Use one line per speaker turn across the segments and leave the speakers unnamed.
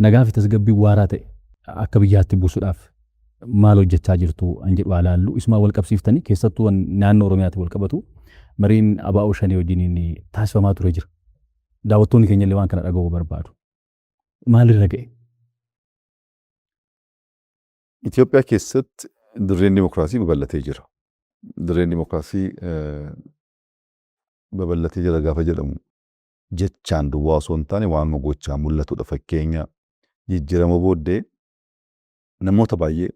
Nagaa fi tasgabbii waaraa ta'e akka biyyaatti buusuudhaaf maal hojjechaa jirtu an jedhu haa laallu. Isumaan wal qabsiiftanii keessattuu naannoo Oromiyaatti wal qabatu mariin ABO Shanee wajjiniin taasifamaa ture jira. Daawwattoonni keenya illee waan kana dhaga'uu barbaadu. Maalirra ga'e?
Itoophiyaa keessatti dirreen dimokiraasii babal'atee jira. Dirreen dimokiraasii babal'atee jira gaafa jedhamu jechaan duwwaa osoo hin taane waanuma gochaan mul'atudha. Fakkeenya, jijjiirama booddee namoota baay'ee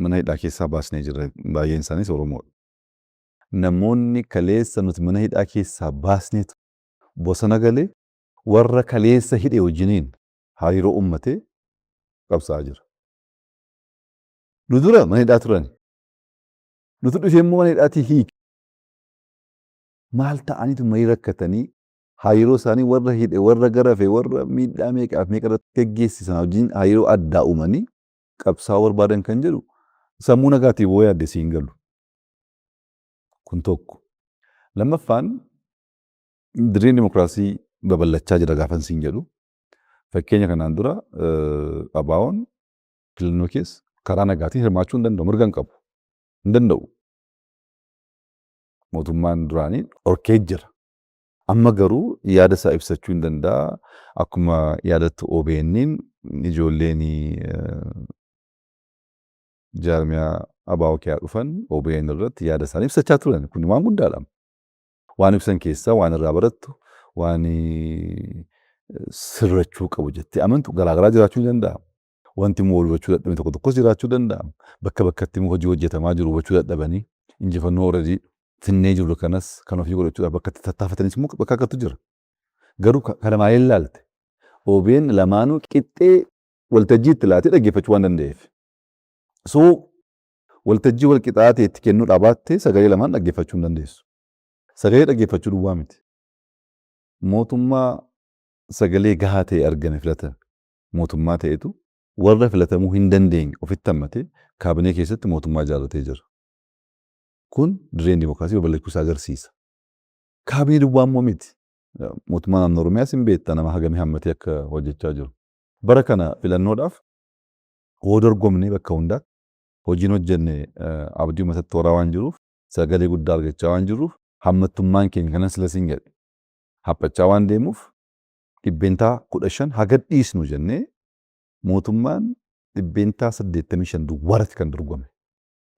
mana hidhaa keessaa baasnee jirra. Baay'een isaaniis Oromoodha. Namoonni kaleessa nuti mana hidhaa keessaa baasneetu bosona galee warra kaleessa hidhe wajjiniin hariiroo uummatee qabsaa'aa jira. Nu dura mana hidhaa turan. Nutu dhufee immoo mana hidhaatii hiike. Maal ta'aniitu marii rakkatanii hariiroo isaanii warra hidhe, warra garafe, warra miidhaa meeqaaf meeqa irratti geggeessisan wajjin hariiroo addaa uumanii qabsaa'uu barbaadan kan jedhu sammuu nagaatiin woo yaadde siin galu. Kun tokko. Lammaffaan, dirreen dimokiraasii babal'achaa jira gaafan siin jedhu. Fakkeenya, kanaan dura ABO'n filannoo keessa karaa nagaatiin hirmaachuu hin danda'u, mirga hin qabu. Hin danda'u. Mootummaan duraanii dhorkee jira. Amma garuu yaada isaa ibsachuu hin danda'a. Akkuma yaadattu OBN'n ijoolleen jaarmiyaa ABO keessaa dhufan OBN irratti yaada isaanii ibsachaa turan. Kun waan guddaadha. Waan ibsan keessaa waan irraa barattu, waan sirrachuu qabu jettee amantu garaagaraa jiraachuu ni danda'a. Wanti immoo wal hubachuu dadhabne tokko tokkos jiraachuu danda'a. Bakka bakkatti immoo hojii hojjetamaa jiru hubachuu dadhabanii injifannoo already finnee jirru kanas kan ofii godhachuudhaaf bakka itti tattaafatanis immoo bakka akkatu jira. Garuu kana maaliin ilaalte? OBN lamaanuu qixxee waltajjii itti laatee dhaggeeffachuu waan danda'eef. So waltajjii wal qixaa ta'e itti kennuu dhabaattee sagalee lamaan dhaggeeffachuu hin dandeessu. Sagalee dhaggeeffachuu duwwaa miti. Mootummaa sagalee gahaa ta'e argame filata mootummaa ta'etu warra filatamuu hin dandeenye ofitti hammatee kaabinee keessatti mootummaa ijaarratee jira. Kun dirreen dimokiraasii babal'achuu isaa agarsiisa. Kaabinee duwwaa immoo miti. Mootummaa naannoo Oromiyaas hin beekta nama hagamii hammatee akka hojjechaa jiru. Bara kana filannoodhaaf hoo dorgomnee bakka hundaatti hojiin hojjenne abdii uummatatti horaa waan jiruuf, sagalee guddaa argachaa waan jirruuf, hammattummaan keenya kanan sila siin jedhe haphachaa waan deemuuf, 15% haga dhiisnu jennee mootummaan 85% duwwaarratti kan dorgome.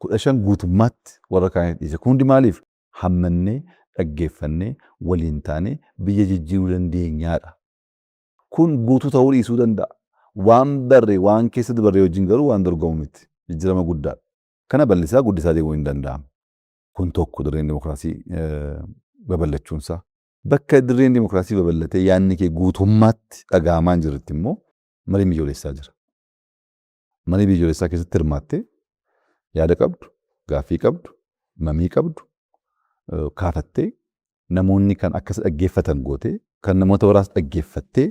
15 guutummaatti warra kaaniif dhiise. Kun hundi maaliif? Hammannee, dhaggeeffannee, waliin taanee biyya jijjiiruu dandeenyaadha. Kun guutuu ta'uu dhiisuu danda'a. Waan barre, waan keessa dabarre wajjin garuu waan dorgomu miti. Jijjiirama guddaadha. Kana bal'isaa guddisaa deemuu hin danda'amu. Kun tokko, dirreen dimokiraasii babal'achuunsaa. Bakka dirreen dimokiraasii babal'atee yaadni kee guutummaatti dhaga'amaa hin jirretti immoo mariin biyyoolessaa jira. Marii biyyoolessaa keessatti hirmaattee yaada qabdu, gaaffii qabdu, mamii qabdu kaafattee namoonni kan akkas dhaggeeffatan gootee, kan namoota biraas dhaggeeffattee,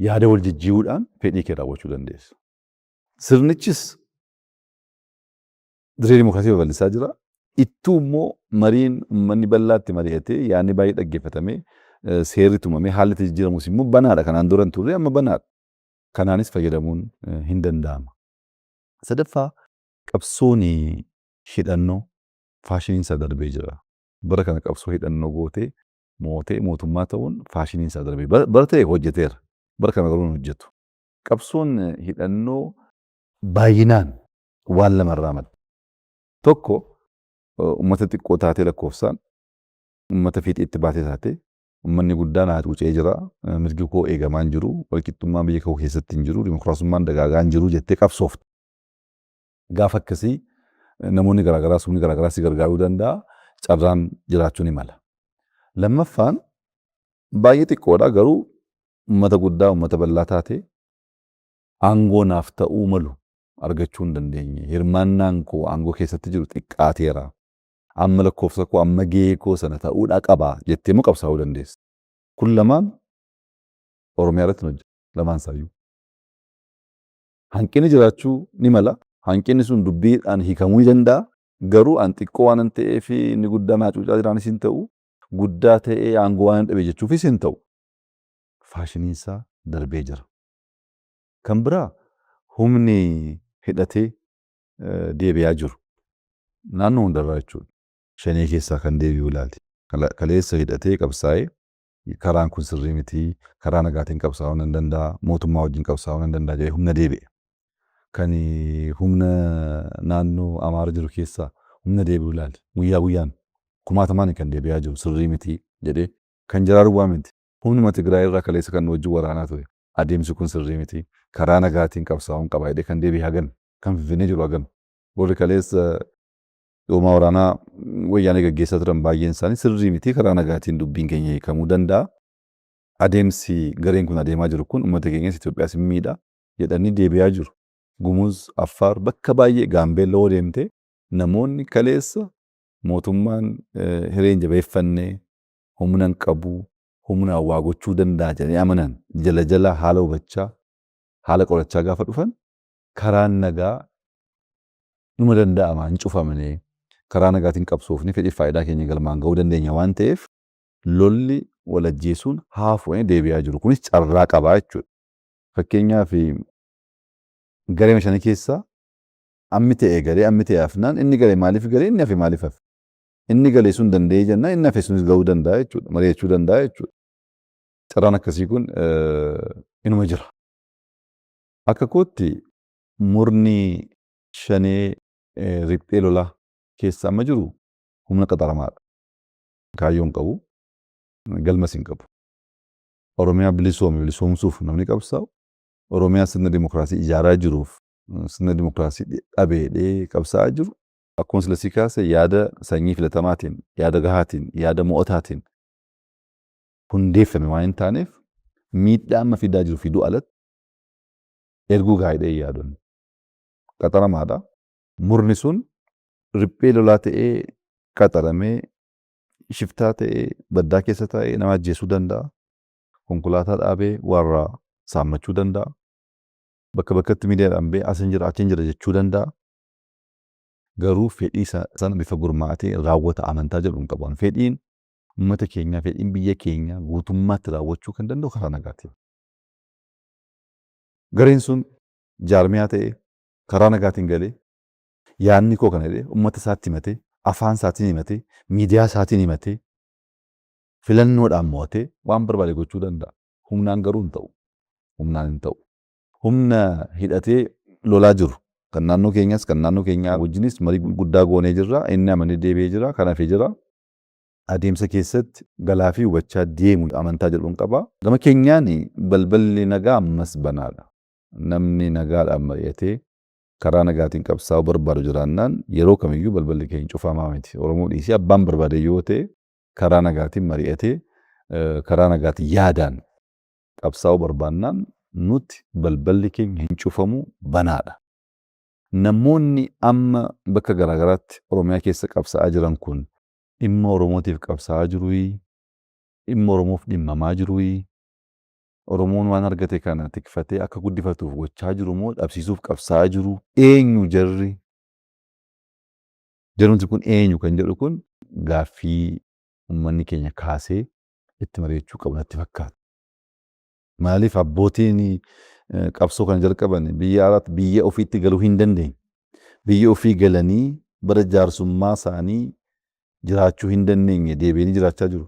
yaada wal jijjiiruudhaan fedhii kee raawwachuu dandeessa. Sirnichis dirree dimokiraasii babal'isaa jira. Ittuu immoo mariin uummanni bal'aatti mari'atee yaadni baay'ee dhaggeeffatamee seerri tumamee haalli itti jijjiiramus immoo banaadha. Kanaan dura hin turre, amma banaadha. Kanaanis fayyadamuun hin danda'ama. Sadaffaa, qabsoon hidhannoo faashiniin isaa darbee jira. Bara kana qabsoo hidhannoo gootee mootee mootummaa ta'uun faashiniin isaa darbee bara ta'e hojjeteera. Bara kana garuu hin hojjetu. Qabsoon hidhannoo baay'inaan waan lamarraa madda. Tokko, uummata xiqqoo taatee lakkoofsaan uummata fiixeetti baatee taatee uummanni guddaan hacuucee jira, mirgi koo eegamaa hin jiru, walqixxummaan biyya koo keessatti hin jiru, dimokiraasummaan dagaagaa hin jiru jettee qabsoofta. Gaafa akkasii namoonni garaagaraa, sumni garaagaraa si gargaaruu danda'a, carraan jiraachuu ni mala. Lammaffaan baay'ee xiqqoodha, garuu uummata guddaa, uummata bal'aa taatee aangoo naaf ta'uu malu argachuu hin dandeenye. Hirmaannaan koo aangoo keessatti jiru xiqqaateera. Amma lakkoofsa koo, amma gahee koo sana ta'uudha qaba jettee immoo qabsaa'uu dandeessa. Kun lamaan Oromiyaa irratti hin hojjetu. Lamaan isaayyuu. Hanqinni jiraachuu ni mala. Hanqinni sun dubbiidhaan hiikamuu ni danda'a. Garuu an xiqqoo waan ta'eef inni guddaan hacuucaa jiraanis hin ta'u. Guddaa ta'ee aangoo waan dhabe jechuufis hin ta'u. Faashiniin isaa darbee jira. Kan biraa humni hidhatee deebi'aa jiru naannoo hundarraa jechuudha. Shanee keessaa kan deebi'u ilaali. Kaleessa hidhatee qabsaa'ee karaan kun sirrii miti, karaa nagaatiin qabsaa'uu nan danda'a, mootummaa wajjin qabsaa'uu nan danda'a jedhee humna deebi'e. Kan humna naannoo Amaara jiru keessaa humna deebi'u ilaali. Guyyaa guyyaan kumaatamaan kan deebi'aa jiru sirrii miti jedhee kan jiraa duwwaa miti. Humnuma Tigraay irraa kaleessa kan nu wajjin waraanaa ture. Adeemsi kun sirrii miti, karaa nagaatiin qabsaa'uun qaba jedhee kan deebi'e hagam, kan Finfinnee jiru hagam. Warri kaleessa dhoomaa waraanaa wayyaanee gaggeessaa turan baay'een isaanii sirrii miti, karaa nagaatiin dubbiin keenya hiikamuu danda'a. Adeemsi gareen kun adeemaa jiru kun uummata keenyas Itoophiyaas hin miidha jedhanii deebi'aa jiru. Gumuz, Affaar, bakka baay'ee Gaambeellaa yoo deemte namoonni kaleessa mootummaan hiree hin jabeeffanne, humna hin qabu, humnaan waa gochuu danda'a jedhanii amanan jala jala haala hubachaa, haala qorachaa gaafa dhufan karaan nagaa numa danda'ama, hin cufamne, karaa nagaatiin qabsoofne fedhii faayidaa keenya galmaan ga'uu dandeenya waan ta'eef lolli wal ajjeesuun haa hafu deebi'aa jiru. Kunis carraa qabaa jechuudha. Fakkeenyaaf garee shanii keessaa ammi ta'e galee ammi ta'e hafnaan inni galee maaliif galee, inni hafe maaliif hafe? Inni galee sun danda'ee jennaan inni hafe sunis ga'uu danda'a jechuudha. Mari'achuu danda'a jechuudha. Carraan akkasii kun inuma jira. Akka kootti murni shanee riphee lolaa keessa amma jiru humna qaxaramaadha. Kaayyoo hin qabu, galmas hin qabu. Oromiyaa bilisoome bilisoomsuuf namni qabsaa'u, Oromiyaa sirna dimokiraasii ijaaraa jiruuf sirna dimokiraasii dhabeedhee qabsaa'aa jiru. Akkuma sila si kaase yaada sanyii filatamaatiin, yaada gahaatiin, yaada mo'ataatiin hundeeffame waan hin taaneef miidhaa amma fidaa jiru fiduu alatti erguu gaariidha hin yaadonni. Qaxaramaadha. Murni sun riphee lolaa ta'ee qaxaramee shiftaa ta'ee baddaa keessa taa'ee nama ajjeesuu danda'a. Konkolaataa dhaabee warra saammachuu danda'a. Bakka bakkatti miidiyaadhaan ba'ee asin jira achiin jira jechuu danda'a. Garuu fedhii sana bifa gurmaa'aa raawwata amantaa jedhu hin qabu. Fedhiin uummata keenyaa, fedhiin biyya keenyaa guutummaatti raawwachuu kan danda'u karaa nagaatiin. Gareen sun jaarmiyaa ta'ee karaa nagaatiin galee yaadni koo kana jedhee uummata isaatti himatee, afaan isaatiin himatee, miidiyaa isaatiin himatee, filannoodhaan mo'atee waan barbaade gochuu danda'a. Humnaan garuu hin ta'u. Humnaan hin ta'u. Humna hidhatee lolaa jiru kan naannoo keenyas kan naannoo keenyaa wajjinis marii guddaa goonee jirra. Inni amanee deebi'ee jira. Kan hafee jira. Adeemsa keessatti galaa fi hubachaa deemu amantaa jedhuun qaba. Gama keenyaan balballi nagaa ammas banaadha. Namni nagaadhaan mari'atee karaa nagaatiin qabsaa'uu barbaadu jiraannaan yeroo kamiyyuu balballi keenya cufamaa miti. Oromoo dhiisee abbaan barbaade yoo ta'e karaa nagaatiin mari'atee karaa nagaatiin yaadaan qabsaa'uu barbaannaan nuti balballi keenya hin cufamu, banaadha. Namoonni amma bakka garaagaraatti Oromiyaa keessa qabsaa'aa jiran kun dhimma Oromootiif qabsaa'aa jiruyi, dhimma Oromoof dhimmamaa jiruyi, Oromoon waan argate kana tikfatee akka guddifatuuf gochaa jiru moo dhabsiisuuf qabsaa'aa jiru? Eenyu jarri? Jarumti kun eenyu kan jedhu kun gaaffii uummanni keenya kaasee itti mari'achuu qabu natti fakkaata. Maaliif abbootiin qabsoo kana jalqaban biyya alaatti biyya ofiitti galuu hin dandeenye. Biyya ofii galanii bara jaarsummaa isaanii jiraachuu hin dandeenye deebi'anii jiraachaa jiru.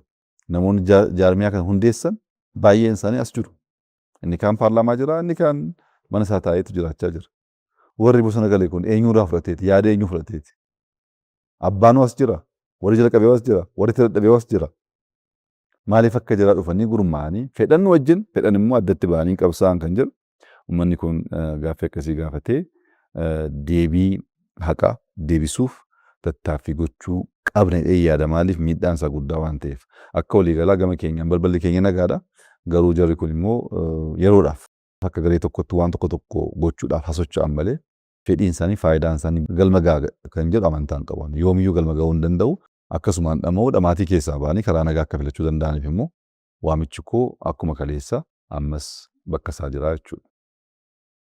Namoonni jaarmiyaa kana hundeessan baay'een isaanii as jiru. Inni kaan paarlaamaa jira, inni kaan mana isaa taa'eetu jiraachaa jira. Warri bosona gale kun eenyurraa fudhateeti? Yaada eenyu fudhateeti? Abbaanuu as jira, warri jalqabee as jira, warri itti dadhabee as jira. Maaliif akka jiraa dhufanii gurmaa'anii fedhan wajjin fedhan immoo addatti ba'anii qabsaa'an kan jedhu uummanni kun gaaffii akkasii gaafatee deebii haqaa deebisuuf tattaaffii gochuu qabna jedhee yaada. Maaliif miidhaan isaa guddaa waan ta'eef. Akka waliigalaa gama keenyaan balballi keenya nagaadha. Garuu jarri kun immoo yeroodhaaf akka garee tokkotti waan tokko tokko gochuudhaaf hasocho'an malee fedhiin isaanii faayidaan isaanii galma ga'a kan jedhu amantaa hin qabu. Yoomiyyuu galma ga'uu hin danda'u. Akkasumaan dhama'uu dhamaatii keessaa ba'anii karaa nagaa akka filachuu danda'aniif immoo waamichi koo akkuma kaleessa ammas bakka isaa jira jechuudha.